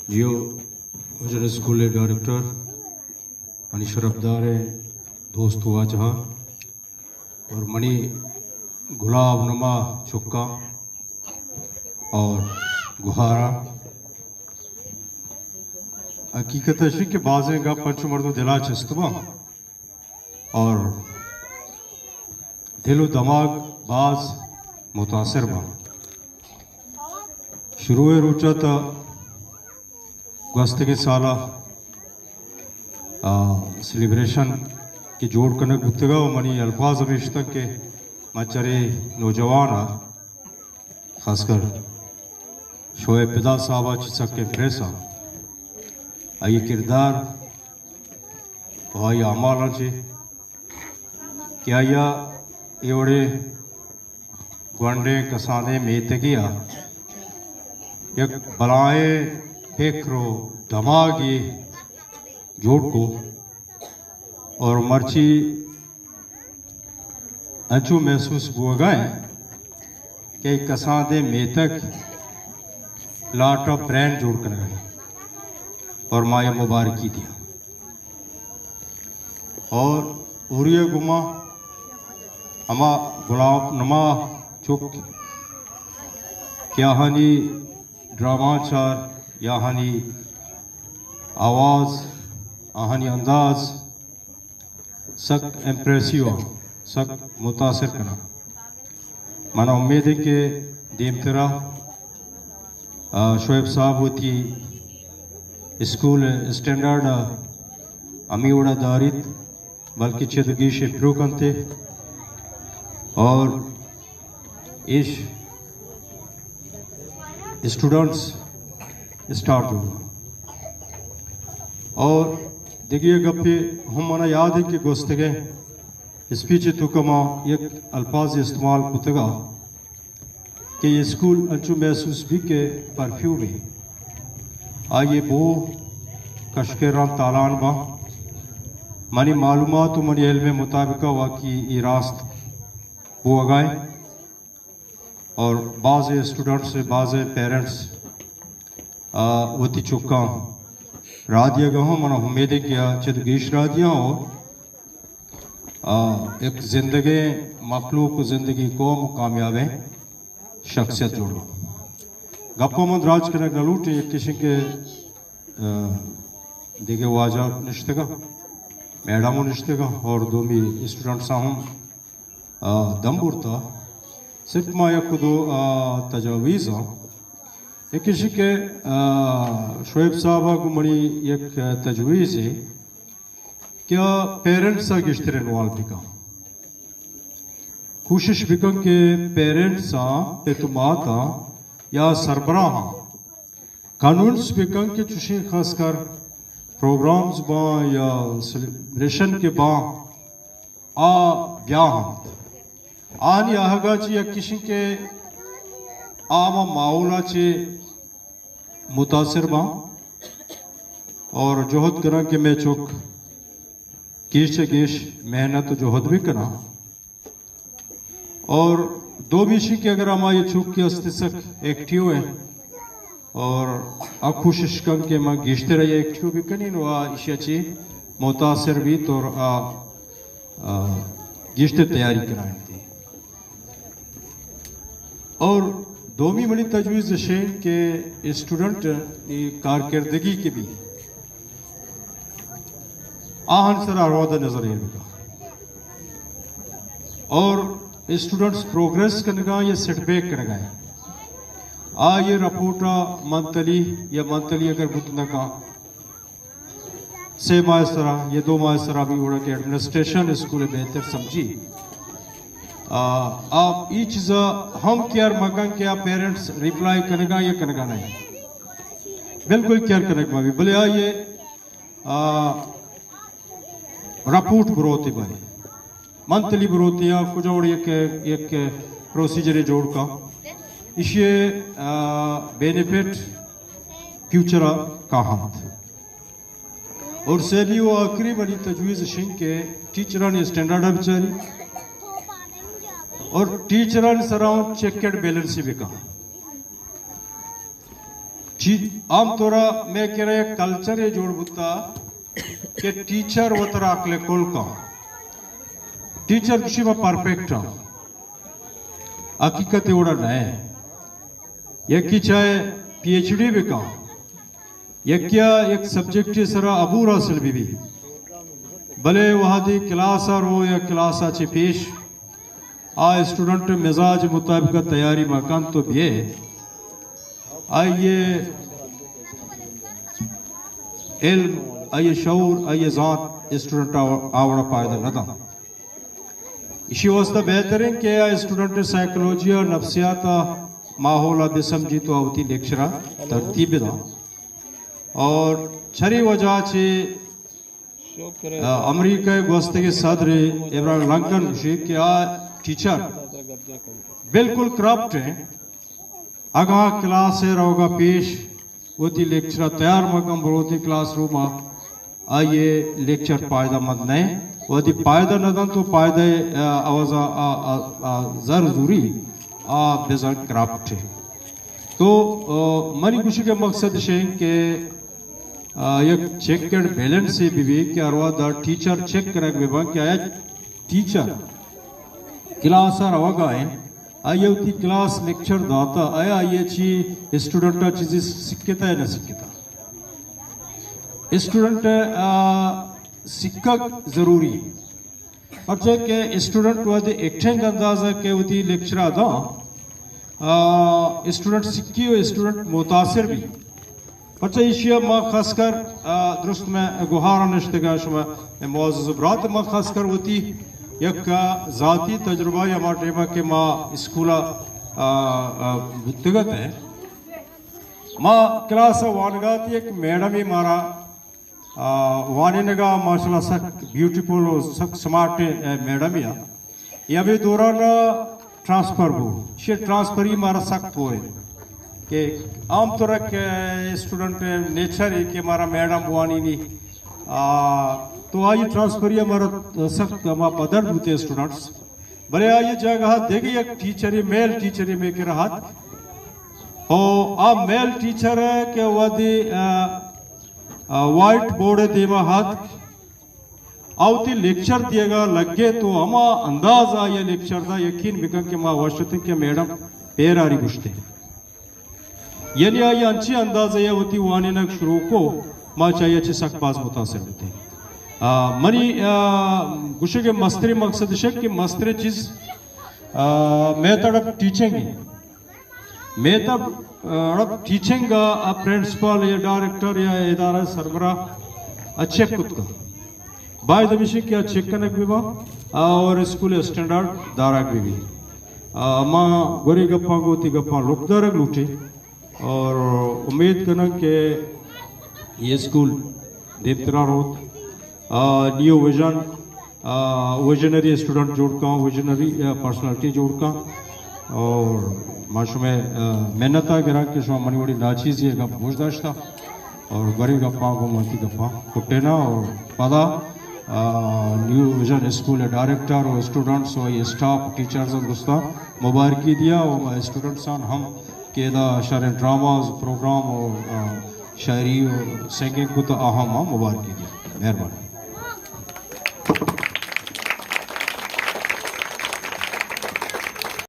جیو وژن اسکول ءِ ڈائریکٹر، منی شرفداریں دوست واجہاں اور منی گلاب نما چکاں اور گہاراں، حقیقت اش کہ بازیں گپ انچو مردم دلا چست باں اور دل و دماغ باز متاثر باں۔ شروع روچا تا گوستگیں سالا، آ، سیلیبریشن کہ جوڑ کنگ بوتگا و منی الفاظ ہمیش اتنت کہ من چرے نوجوان آ، خاص کر شعیب فدا صاحب ء چہ سک امپریس آں۔ آئی کردار و آئی اعمالاں چہ کہ آئی ء اے وڑیں گونڈیں کسانیں میتگے ء یک بلائیں فکر و دماگے جوڑ کو اور مرچی انچو محسوس بوگا انت کہ کسانیں میتگ لاٹ آف برین جوڑ کنگا انت اور ما یہ مبارکی دیا۔ اور اوری گما ہما گلاب نما چک کہ آہانی ڈرامہ چار یا آہانی آواز، آہانی انداز سک امپریسیو آں، سک متاثر کناں۔ منا امید ہے کہ دیمترا، آ، شعیب صاحب وتی اسکول اسٹینڈرڈ ء ہمی وڑا داریت، بلکہ چد گیش امپروو کنتے اور ایش اسٹوڈنٹس اسٹار جوڑ۔ اور دگہ گپے ہم منا یاد ہے کہ گوستگیں اسپیچ توکا ما یک الفاظ استعمال کتگا کہ یہ اسکول انچو محسوس بھی کہ پرفیوم ہے، آئیے بو کشکران تالان با۔ منی معلومات و منی علم مطابق واقعی یہ راست بوگائیں۔ اور بعض اسٹوڈنٹس، بعض پیرنٹس، آ، وتی چکاں راہ دیگا ہوں، منا امید ہے کہ آ چد گیش راہ دیاں اور، آ، ایک زندگیں مخلوق و زندگیں قوم کامیابیں شخصیت جوڑ۔ گپا من دراج کنگ نہ لوٹیں، یک کشن کہ، آ، دیگہ واجہ نشتگا، میڈم نشتگا اور دومی اسٹوڈنٹس ہم آ، دم برتا۔ صرف ما یک دو، آ، تجاویز آں۔ یک ایشی کہ، آ، شعیب صاحب ء گوں منی یک تجویز ہے کہ آ پیرنٹس ء گیشتر انوالو بکن۔ کوشش بکن کہ پیرنٹس آں، پت و مات آں یا سربراہ آں کنونس بکن کہ چوشیں خاص کر پروگرامز باں یا سیلیبریشن کے باں، آ بیا ہم آنی آہگا چی یک کشن کہ آ ما ماحولا چی متاثر باں اور جہد کناں کہ میں چک گیش چہ گیش محنت و جہد بھی کناں۔ اور دومی ایشی کہ اگر ہما یہ چک کہ است سک ایکٹیو ہیں اور آ کوشش کن کہ ما گیشتر یہ ایکٹیو بھی کنین و آ ایشی چی متاثر بیت اور آ، آ، گیشتر تیاری کرائیں تھی۔ اور دومی منی تجویز شین کہ اسٹوڈنٹ ای کارکردگی کے بھی آہن سرا رواد نظر ایر بکا۔ اور اسٹوڈنٹس پروگریس کنگا یا سیٹ بیک کنگا ہے، آ یہ رپورٹا منتھلی یا منتھلی اگر بوت نہ کا، سے ماہ سرا یا دو ماہ سرا بھی اڑا کہ ایڈمنسٹریشن اسکول بہتر سمجھی۔ آ، آپ ای چیزا ہم کیئر مکن کہ آپ پیرنٹس ریپلائی کنگا یا کنگا نہیں، بالکل کیئر کنگ ما بھی، بلے آئیے آ، رپورٹ بروتی بھائی، منتھلی بروتی آ، کجا وڑ یک، یک پروسیجر جوڑ کا، ایشی، آ، بینیفٹ فیوچر کا ہم۔ اور سیلی و آخری منی تجویز شنگ کے ٹیچرانی اسٹینڈرڈ بچاری اور ٹیچرانی سراؤں چیک اینڈ بیلنس بکا۔ عام طور ءَ مئے کرا یک کلچرے جوڑ بوتا کہ ٹیچر وترا عقل کل کن۔ ٹیچر گوشی ما پرفیکٹ آں۔ حقیقت اوڑا نہ ایں۔ یکی چاہے پی ایچ ڈی بکن، یکیا یک سبجیکٹے سرا عبور حاصل بہ بی، بلے وہدے کلاس ءَ رو یا کلاس ءَ چہ پیش آ اسٹوڈنٹ مزاج مطابق تیاری مہ کنت تو بیئے، آئی ءِ علم، آئی ءِ شعور، آئی ءِ زانت اسٹوڈنٹ ءَ آ وڑا پائدہ نہ دنت۔ ایشی واسطہ بہتر ایں کہ آ اسٹوڈنٹ ءِ سائیکولوجی ءُ نفسیات ءُ ماحول ءَ بہ سمجھی تو آ وتی لیکچر ءَ ترتیب بدنت۔ اور چری وجہ چہ امریکہ ءِ گوستگیں صدر ابراہیم لنکن گوشی کہ آ ٹیچر بالکل کرپٹ ایں۔ اگاں کلاس ءَ روگ ءَ پیش وتی لیکچر ءَ تیار مہ کن، بروت کلاس روم ءَ، آئی ءِ لیکچر پائدہ مند نہ ایں۔ وہدے پائدہ نہ دنت تو پائدہ ءِ، آ، عوض ءَ، آ، آ، آ، زر زوری، آ بزاں کرپٹ ایں۔ تو، آ، منی گوشگ ءِ مقصد اش ایں کہ، آ، یک چیک اینڈ بیلنس بہ بی کہ ہر وہد ءَ ٹیچر چیک کنگ بہ بنت کہ آیا ٹیچر کلاس ءَ روگ ءَ ایں، آئی ءَ وتی کلاس لیکچر داتہ، آیا آئی ءَ چی اسٹوڈنٹ ءَ چیزے سکتہ یا نہ سکتہ؟ اسٹوڈنٹ ءَ، آ، سکگ ضروری ایں۔ پرچہ کہ اسٹوڈنٹ وہدے ایکٹنگ انداز ءَ کہ وتی لیکچر ءَ داں، آ، اسٹوڈنٹ سکی ءُ اسٹوڈنٹ متاثر بی۔ پرچہ ایشی ءَ ما خاص کر، آ، درست مئے گوہار ءَ نشتگاں، شما معزز برات، ما خاص کر وتی یک، آ، ذاتی تجربہ یا ہما ٹائم ءَ کہ ما اسکول ءَ، آ، آ، بوتگ ات ایں۔ ما کلاس ءَ وانگ ءَ ات، یک میڈمے مارا، آ، وانینگ ءَ ماشاءاللہ سک بیوٹیفل ءُ سک سمارٹ، اے، میڈمے ات۔ اے ہمے دوران ٹرانسفر بو۔ ایشی ٹرانسفری مارا سک پورے کہ عام طور ءَ کہ اسٹوڈنٹ نیچر ایں کہ مارا میڈم بوانینی، آ، تو آئی ٹرانسفری ءَ مارا سک ما پدرد بوتیں اسٹوڈنٹس۔ بلے آئی جاگہ ءَ دگہ یک ٹیچرے، میل ٹیچرے مئے کرا اتک۔ او آ میل ٹیچر کہ وہدے، آ، آ، وائٹ بورڈ ءِ دیما اتک، آ وتی لیکچر دیگ ءَ لگے تو ہما انداز ءَ آئی ءَ لیکچر دا، یقین بکن کہ ما وش اتیں کہ میڈم پیراری گوشتے۔ یعنی آئی انچیں اندازے ءَ وتی وانینگ شروع کو، ما چہ آئی ءَ چہ سک باز متاثر بوتیں۔ آ، منی، آ، گوشگ ءِ مستریں مقصد اش کہ مستریں چیز، آ، میتھڈ آف ٹیچنگ ایں۔ میتھڈ، آ، آف ٹیچنگ ءَ پرنسپل یا ڈائریکٹر یا ادارہ سربراہ ءَ چیک کت کن۔ باید ہمیش ایں کہ آ چیک کنگ بہ باں اور اسکول اسٹینڈرڈ دارگ بہ بی۔ آ، ما گورے گپاں گوں وتی گپاں لک دارگ لوٹیں اور امید کناں کہ اے اسکول دیمترا روت۔ آ، نیو ویژن، آ، ویژنری اسٹوڈنٹ جوڑ کن، ویژنری، آ، پرسنالٹی جوڑ کن۔ اور ما شمئے، آ، منت ءَ گراں کہ شما منی وڑیں ناچیزی ءِ گپ گوش داشتہ اور گورے گپاں گوں من وتی گپاں کٹیناں اور پدا، آ، نیو ویژن اسکول ءِ ڈائریکٹر اور اسٹوڈنٹس اور اسٹاف، ٹیچرز ءَ درستاں مبارکی دیاں اور اسٹوڈنٹساں ہم کہ ادا شریں ڈراماز، پروگرام اور، آ، شاعری اور سنگنگ کت، آہاں ما مبارکی دیاں۔ مہربانی۔